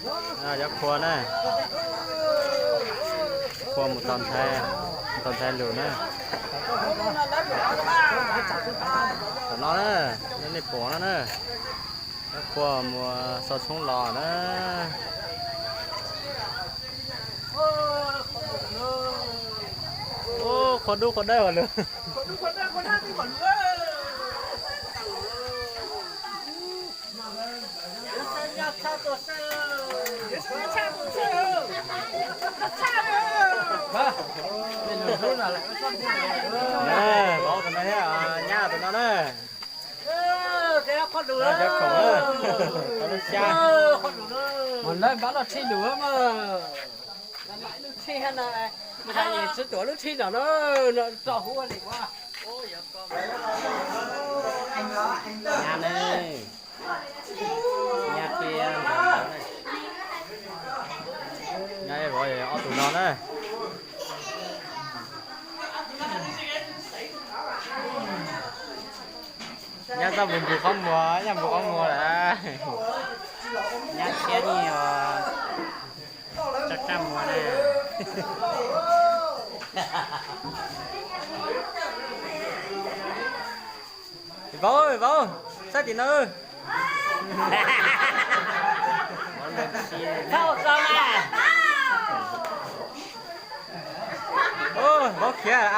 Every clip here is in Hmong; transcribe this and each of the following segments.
Cov qhua na, qhua mus tos ntxhais, mus tos ntxhais lus na. Tom no na, nej pom no na, cov qhua mus xo tshoob los na. Qhua dub qhua dawb hos lus. Vauv tus no thiab, nyab tus no na. Cov khoom, cov lub xyab. Mas lawv npaj lub tsheb lus mas. Lub tsheb no, tsis tuav lub tsheb no na, no tso huv li ua. Nyab ne, nyab thiab, nyab vauv ob tug no na. Nyab txoj npus npus qhov muag, nyab npus qhov muag lawm. Nyab thiab nyab os, txaj txaj muag na. Vauv, vauv, saib tim no. Vauv khiav a,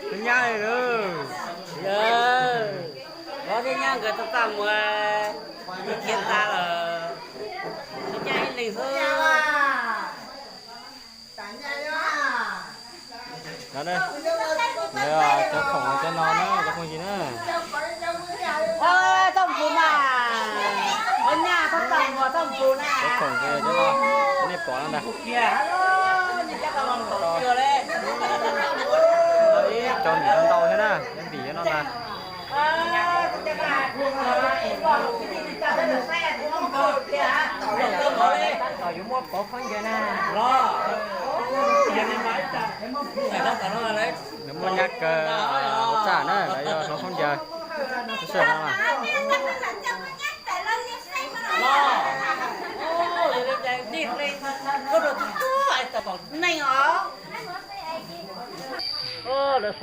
tus nyab li lawm. Vauv thiab nyab nkawd txaj txaj muag, khiav tag lawm. Tus nyab ib leeg xwb. No, cov khoom cov no na cov phooj ywg na. Txaj npus mas, ua nyab txaj npus, txaj npus na. Cov khoom cov no, nej pom no ntag. Ib co ntim ntau thiab na, cov ntim no ntag. Nws muaj nyab kaw ua txaj na, lawv yuav hloov khaub ncaws. Tab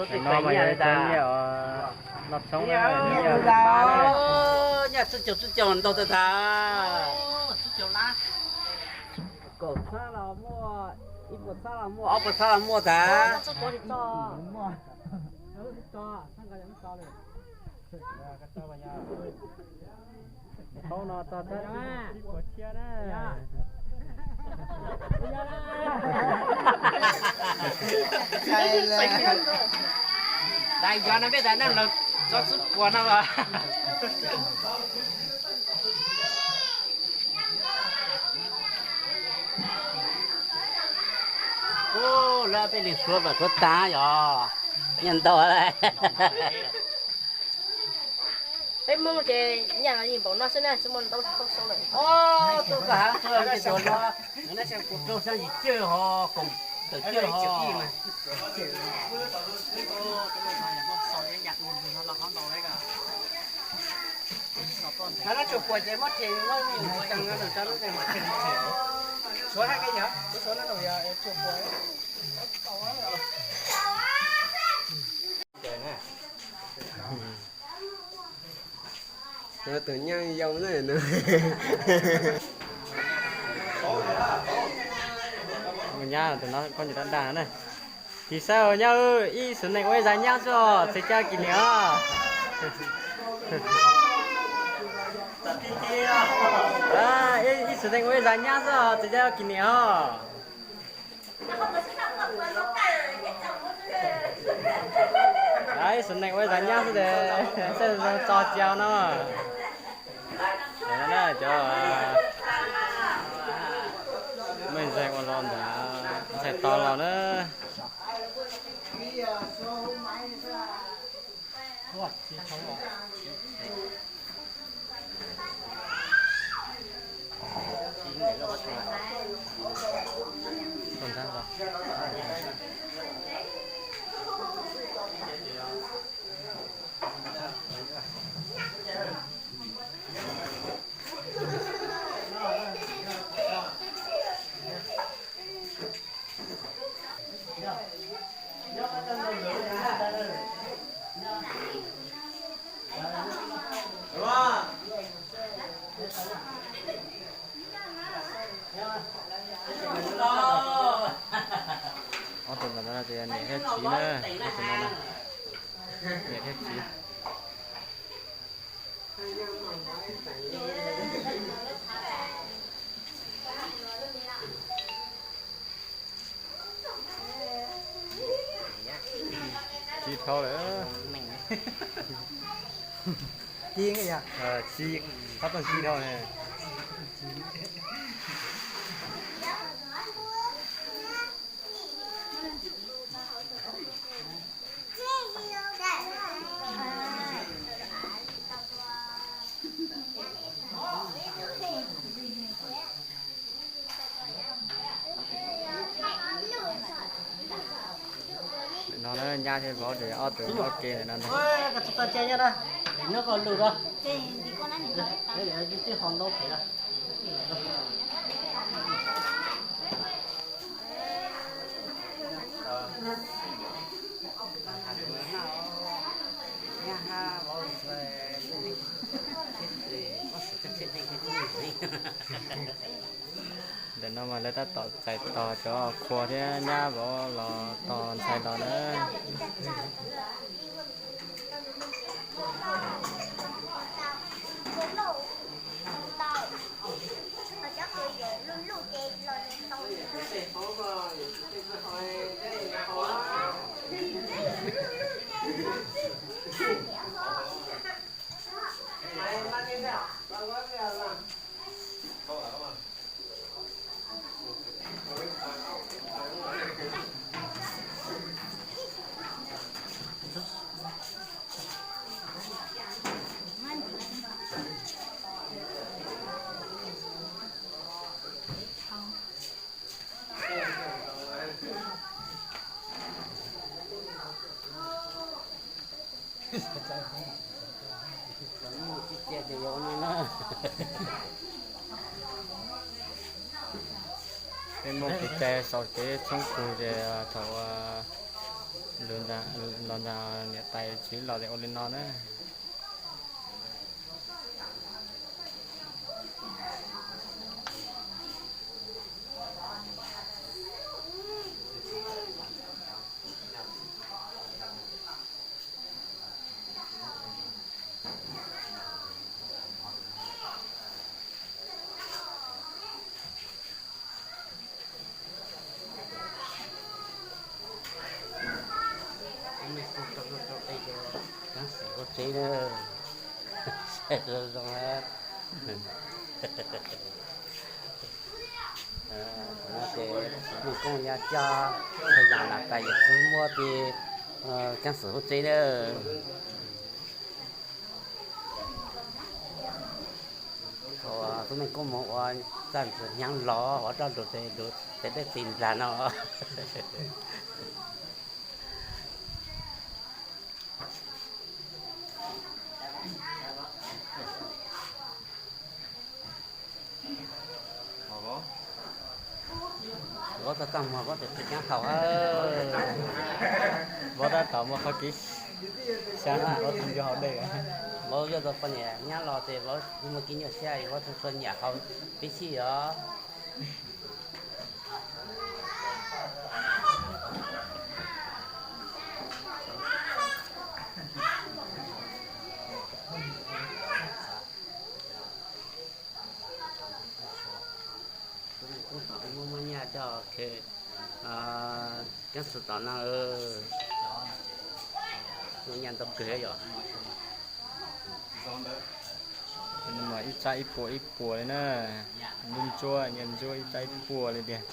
sis no no mas yog cov nyiaj os, noj tshoob na, nyiaj txwj caug txwj caug ntau tag tag. Kaum txhab los muaj, ib puas txhab los muaj, ob puas txhab los muaj tag. Qhov no txog txhab ib puas txhiab na. Dais yog no peb tas neej laus txog txhib puas no los. Ub, lawv peb leeg suav mas suav tag yog nyiaj ntau. Peb Hmoob ces nyiaj yeej npaum no xwb na, tsis muaj ntau tau sau lawm. Tuaj koj hav tsuag ces tuaj no, kuv rau xyoo yim cwj ho, koom tawm cwj ho. Hav no tsuas puas ces muab rhe muab cees no rau lub ntees mas rhe. Suav hab kej yog, kuv suav no yog tsuas puas. Tus nyaab yau na. Nyab tus no khaub ncaws dab dag na. Tis saib nyab, ib xwm neej ua ib zag nyab xwb os, txhais caj kis niam os. Ib xwm neej ua ib zag nyab xwb os, txhais caj kis niam os. Ib xwm neej ua ib zag nyab xwb es, saib zoo tso cia no. Cov me ntxhais ua los ntawd, ntxhais tos los na. txiv na, tus no na, niam thiab txiv. Txiv dhau lawm. Txiv, qhov txoj txiv dhau ne. No na, nyab thiab vauv ces ob tug nyob ke ntawm no ntag. Ntawm no mas lawv tab tom txais tos cov khua thiab nyab vauv los tos ntxhais los na. Peb muaj kev cai sau kev tshoob kug ces thaum los ntawm niam tais txiv los ces ua li no na. Kaab xwm hauv tsev na, saib zoo zoo. Thaum no ces Xov Meej Koob yuav coj, yam lam tas yawm txiv muab ces kaab xwm hauv tsev na. Thaum Xov Meej Koob mus ua txaj ntxwv hnyav los ua roj lus tes lus tes dej tis nplag no. Vauv txaj txaj muag, vauv tes txiv kaab haus. Vauv tab tom muaj qhov kev xyav, vauv tus nco haus dej. Vauv yog tus poj niam nyab los ces vauv muaj kev nyuaj siab, vauv txhua txhua nyam haus pib sij os. Xov Meej Koob tom muaj muaj nyaj coj kaab xwm tom no, muaj nyaj ntau kawg yom. Ib tsab ib puas ib puas li na, ntsuab ntsuab, nyaj ntsuab ib tsab ib puas li tiag.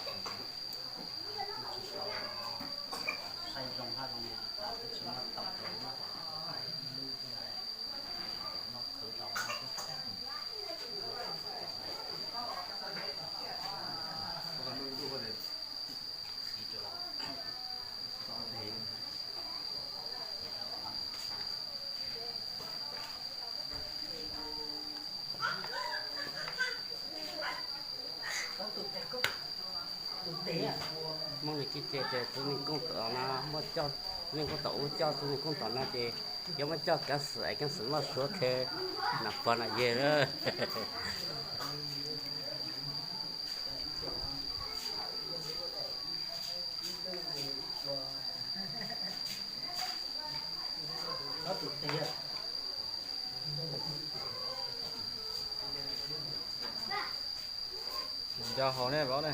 Muaj nws kev cai ces Xov Meej Koob tom no muab coj, Xov Meej Koob tom ub coj, Xov Meej Koob tom no ces yuav muab coj kav xwm es kav xwm muaj suav khe nam pog nam yawg na. Cov haus ne, vauv ne.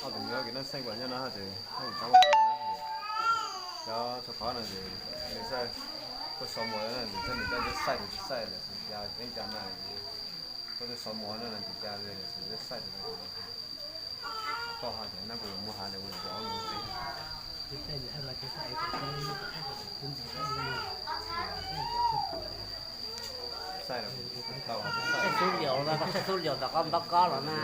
Ob tug me nyuam kws noj xeej puas nyob no ces cov tshuav qhov no ces nws xaij, tuaj so muag no ces nws coj nws coj xaij tus xaij lawm xwb, yeeb ca na, tuaj so muag no ces ca xaij tus koj ha ces nab kuv mus ha ces kuv zov mus xwb. Saib xub liaus, koj saib xub liaus tom koj npab kob los na.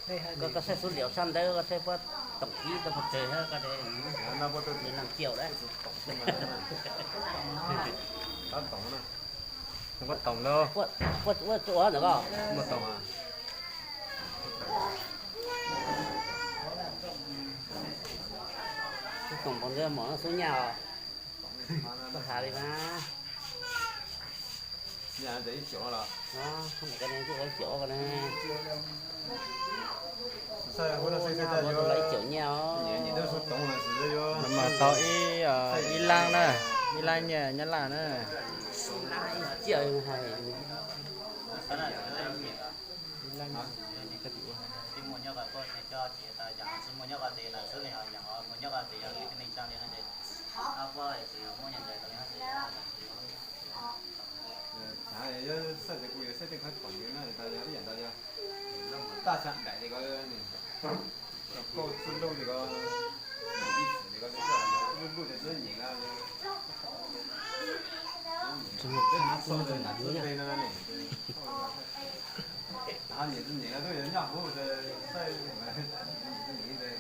Koj, koj saib xub liaus sab ntawd, koj saib puab toom kib tau pes tsawg, koj de nws neeg ciaj lawm. Puab toom lawm. Puab ua ntawm koj. Puab toom npaum ntawd mom xub nyaj os. Koj has li mas. Ib caum los, ib caum ko ne. Ib caum nyiaj os. Mas tau ib, ib lab na, ib lab nyiaj nyab laj na. Ib lab nyiaj nyab laj na. Thaum yog xaij ces kuv yuav xaij tej qhov toom li no tas yog ib yam nkaus yog taj xya daim li ko, kauj txwj luj li ko, ib txwm li ko, luj luj ces txwj nyeem na. Txwj nyeem, txwj npe no ne. Ho nyeem txwj nyeem no twb yog nyob hauv xaij, nyeem txwj nyeem.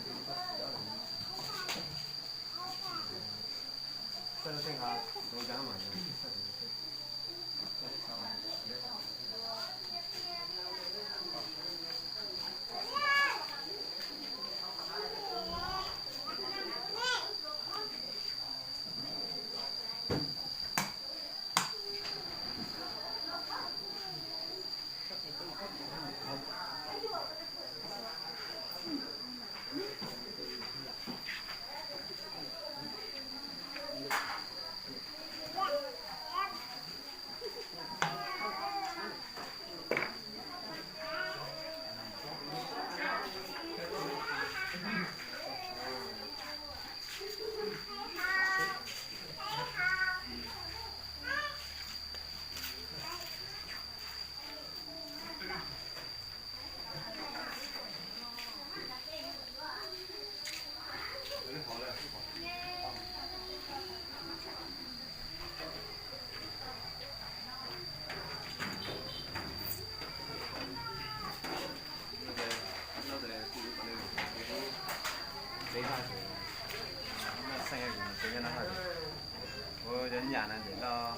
Ua cov nyam no ces loj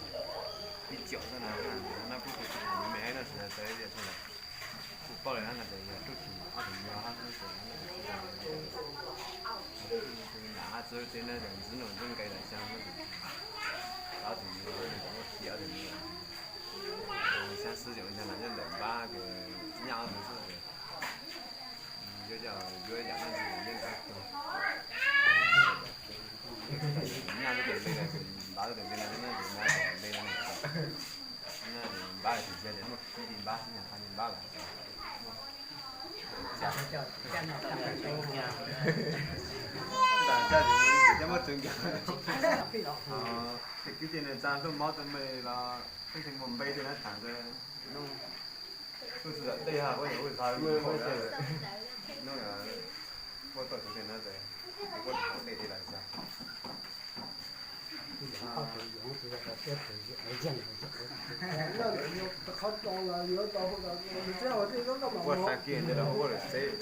ib caum xwb no, no kuj tus tsis tham me me no tsis tau ib tiam tau lawm. Kuj paub lawm no ces yog tub tsis ob tug nyuag hab xwb ces no tsis tau. Nam hab txwb tsev no ces ntxwb nuj ntxwb nqe lawm xyoo no ces ob tug nyuag muaj txiv ob tug nyuag xyab xwb ces ua nyob no nyob ntawm npab ces nyaj ob tug xwb ces yuav coj yuav yam no ntxwb nqe nyob ntawm ob tug. Nyaj lub tes npe no ces npab lub tes npe no, npab tes npe no, npab tes npe ces muaj kwv tij npab xwb, nyaj qha li npab lawm. Tej kwv tij neej tsa ntuj mob tau me los pheej muaj npe tej no tham ntawd. Lub txwj yam tej ha, ua yam ua txog lub, ua tau tus tej no ces ua tau tej tej lawm xyov. Ua tag kis ntawd los ua lawm xwb.